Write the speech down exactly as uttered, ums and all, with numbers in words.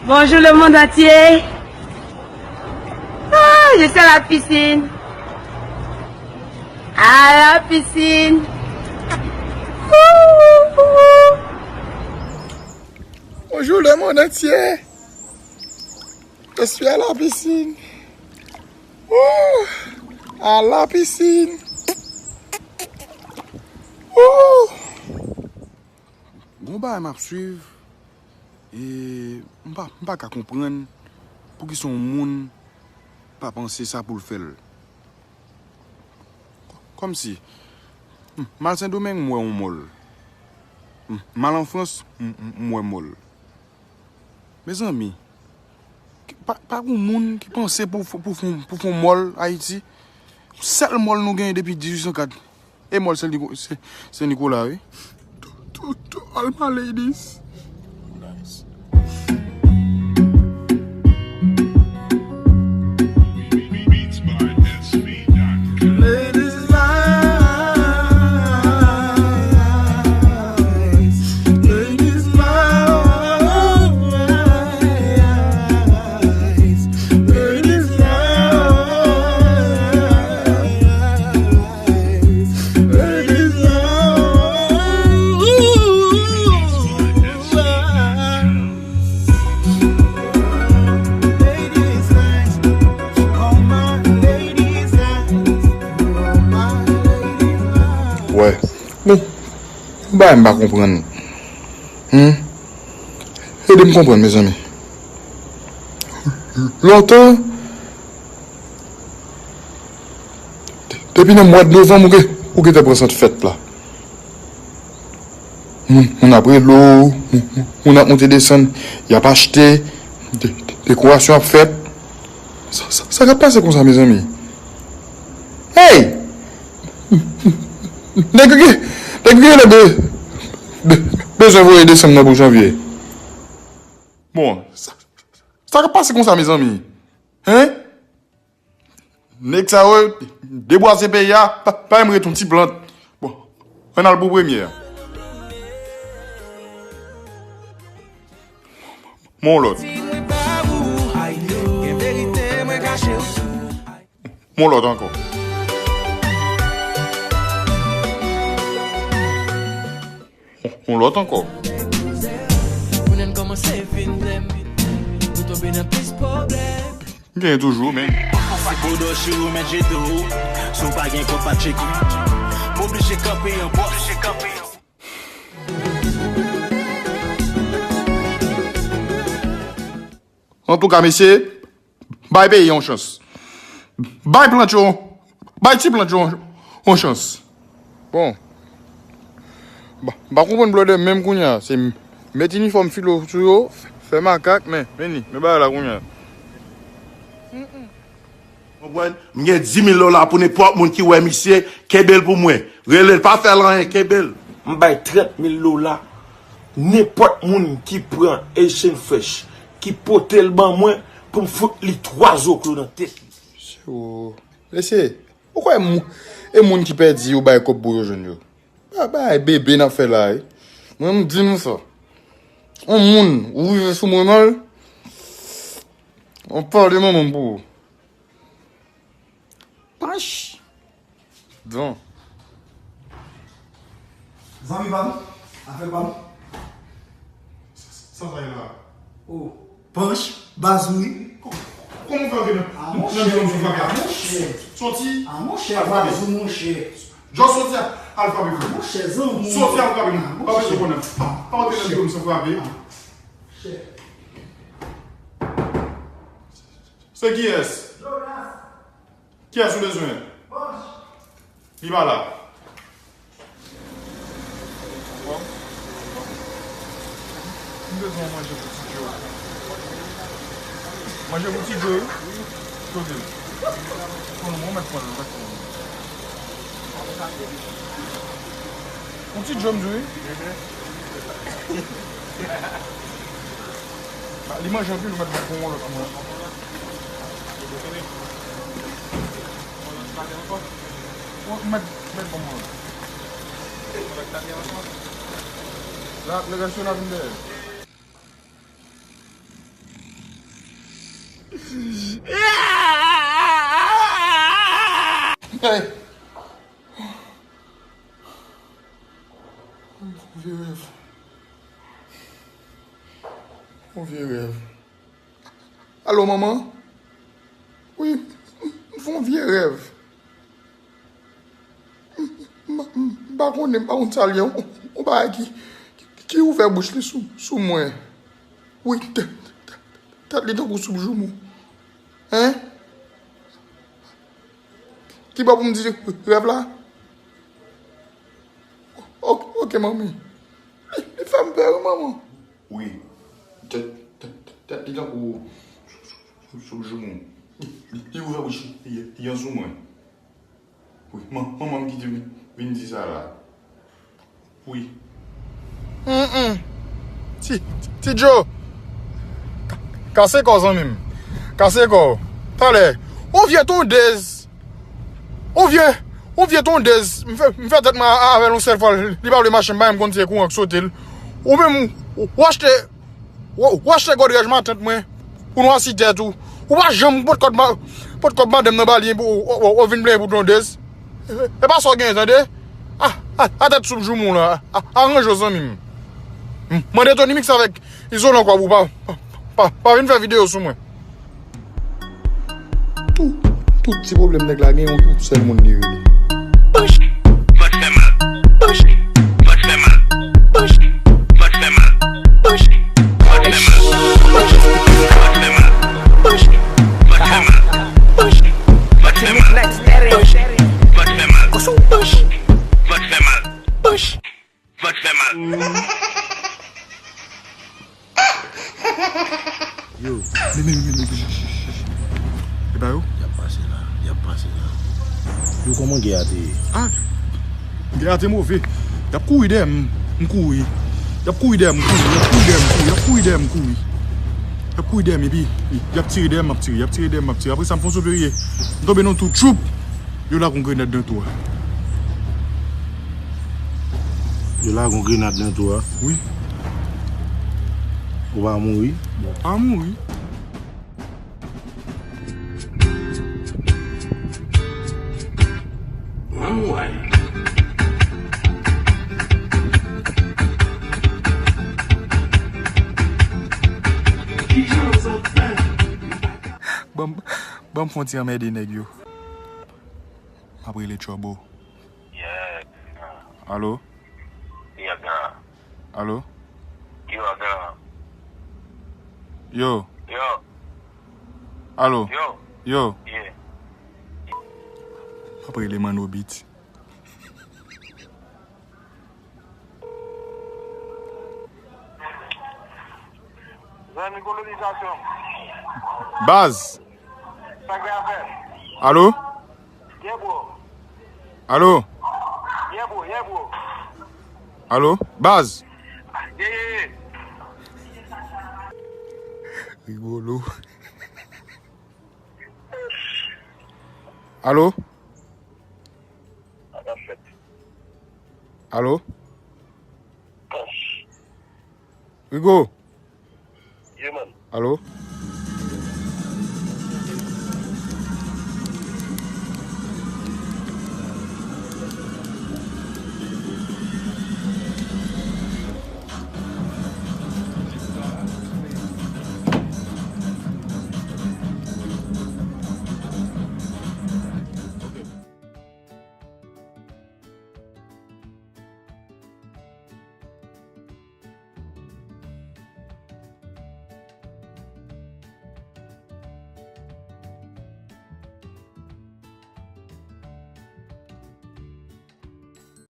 Bonjour le monde entier. Ah, je suis à la piscine. À la piscine. Ouh, ouh, ouh. Bonjour le monde entier. Je suis à la piscine. Ouh, à la piscine. Ouh. Gon bagay m ap swiv, e m pa, m pa ka konprann poukisa yon moun pa panse sa pou l fè l. Kòmsi, m, m al Sendomeng, m wè yon mòl. M, m al an Frans, m, m, m wè mòl. Mezanmi, pa, pa gon moun ki panse pou, pou, pou, pou fè yon mòl Ayiti. Sèl mòl nou genyen depi dizuit san kat. E mòl Sen Niko-, Sen, Sen Nikola, wi. To, to, to, all my ladies. Nice. Ladies night. Ladies night. Ladies night. Wè. Bon, yon bagay m pa konprann. Hmm? Ede m konprann, mezanmi. Lontan, depi nan mwa de novanm, ou gen, ou gentan pran sant fèt la. Moun, moun ap rele w, moun, moun ap monte desann, y ap achte, de, de, dekorasyon ap fèt. Sa, sa, sa k ap pase konsa, mezanmi? Hey! Nèg yo gen, nèg yo genlè be, be, bezwen voye desann nan pou janvye. Bon, sa, sa k ap pase konsa, mezanmi? Hein? Nèg sa yo debwaze peyi a, pa, pa menm ret yon ti plant. Bon, ann al pou premye a. Mon lòt. Mon lòt ankò. Yon lòt ankò. Genyen toujou, men. Antouka, mesye, bay peyi a yon chans. Bay plant yo, bay ti plant yo yon, yon chans. Bon. M pa, m pa konprann blòdè menm kounye a. Se m, met inifòm filo sou yo, fè makak, men, men li, men bagay la kounye a. Konprann? M gen dis mil dola pou nenpòt moun ki wè misye, kenbe l pou mwen. Rele l, pa fè l anyen, kenbe l. M bay trant mil dola nenpòt moun ki pran Haitian Fresh, ki pote l ban mwen pou m fout li twa zoklo nan tèt li. Mesye, ou kwè mou-, e moun ki pèdi yo bay kòb pou yo jwenn yo? Ba, bay bebe n ap fè la, wi. Mwen, m di nou sa. On moun, ou rive sou mwen mal, on pale manman m pou ou. Panch. Don. Zanmi pa m, afè pa m. Sa sa ye la? O, Panch, baz ou wi. Kò-, kòman w fè antre nan, nan biro m sou frape a? Monchè. Soti. A monchè, baz ou monchè. Jò soti al frape pou mwen. Monchè, zanmi. Soti al frape pou mwen. Pa bezwen konnen. Pa antre nan biro m san frape. Monchè. Se kiyès? Kiyès ou bezwen? Li pa la. M bezwen manje pou Ti Djo. Manje pou Ti Djo, wi. Kote l? Konnen mwen mèt pran l, mèt pran l. Yon Ti Djo, m di, wi. Li manje anpil, ou mèt ban m yon lòt mwen. Ou mèt, mèt ban m yon lòt. La, le rès yo la vin dèyè. Hey. Yon vye rèv. Yon vye rèv. Alo, manman? Wi, m fè yon vye rèv. M, m, m pa konnen, m pa konn sa l ye. Yon, yon bagay ki, ki, ki ouvè bouch li sou, sou mwen. Wi, tèt, tèt, tèt li tankou soup joumou. Hein? Ki bò pou m di rèv la? O-, oke, manmi. Li, li fè m pè, wi, manman. Wi. Tèt, tèt, tèt li tankou soup joumou. Li, li ouvè bouch li, li, li an sou mwen. Wi, man-, manman m ki te vin, vin di sa la. Wi. Mm, mm. Ti, ti, Ti Djo. Ka-, kase kò, zanmi m. Kase kò. Talè. Yon vye tondèz. Yon vye, yon vye tondèz. M fè, m fè tèt mwen a-, avè l yon sèl fwa. Li pa vle mache, m pa menm konn si se kouran k sote l. Ou menm, ou, ou achte, ou, ou achte gòdrèj matant mwen. Ou nwa si tèt ou. Ou pa janm pot kòb ma-, pot kòb madanm nan ba li, ou, ou, ou, ou vin plenyen pou tondèz. E, e pa sa w genyen, tande? A, a, a tèt soup joumou la. A, a, aranje w, zanmi m. M, mande Tony Mix avèk Izolan kwa pou pa, pa, pa, pa vin fè videyo sou mwen. Tout, tout ti pwoblèm nèg la gen, yon, yon sèl moun li rele. Panch. Vant fè mal. Panch. Vant fè mal. Panch. Vant fè mal. Panch. Vant fè mal. Panch. Vant fè mal. Panch. Vant fè mal. Panch. Vant fè mal. Panch. Vant fè mal. Panch. Vant fè mal. Panch. Vant fè mal. Yo. Men, men, men, men, men, men. E pa yo? Y ap pase la. Y ap pase la. Yo, kòman gè a te ye? Ah! Gè a te move. Y ap kouri dèyè m. M kouri. Y ap kouri dèyè m, m kouri. Y ap kouri dèyè m, m kouri. Y ap kouri dèyè m, m kouri. Y ap kouri dèyè m, epi y ap tire dèyè m, m ap tire. Y ap tire dèyè m, m ap tire. Apre sa, m fè yon soprye. M tonbe nan tou. Tchoup! Yo lage yon grenad nan tou a. Yo lage yon grenad nan tou a? Wi. Ou pa mouri? Bon, pa mouri. Anmwey. Kijan zòt fè? Ban m, ban m fè yon ti anmède nèg yo. M ap rele Trouble. Yeah. Alo? Yeah, gang. Alo? Yo, gang. Yo. Yo. Alo? Yo. Yo. Yeah. M ap rele Manno Beat. Zanmi kolonizasyon. Baz. Sa k ap fè? Alo? Yeah, bro. Alo? Yeah, bro. Yeah, bro. Alo? Baz. Yeah, yeah, yeah. Rigolo. Alo? Sa k ap fèt? Alo? Rigo? Yeah, man. Alo?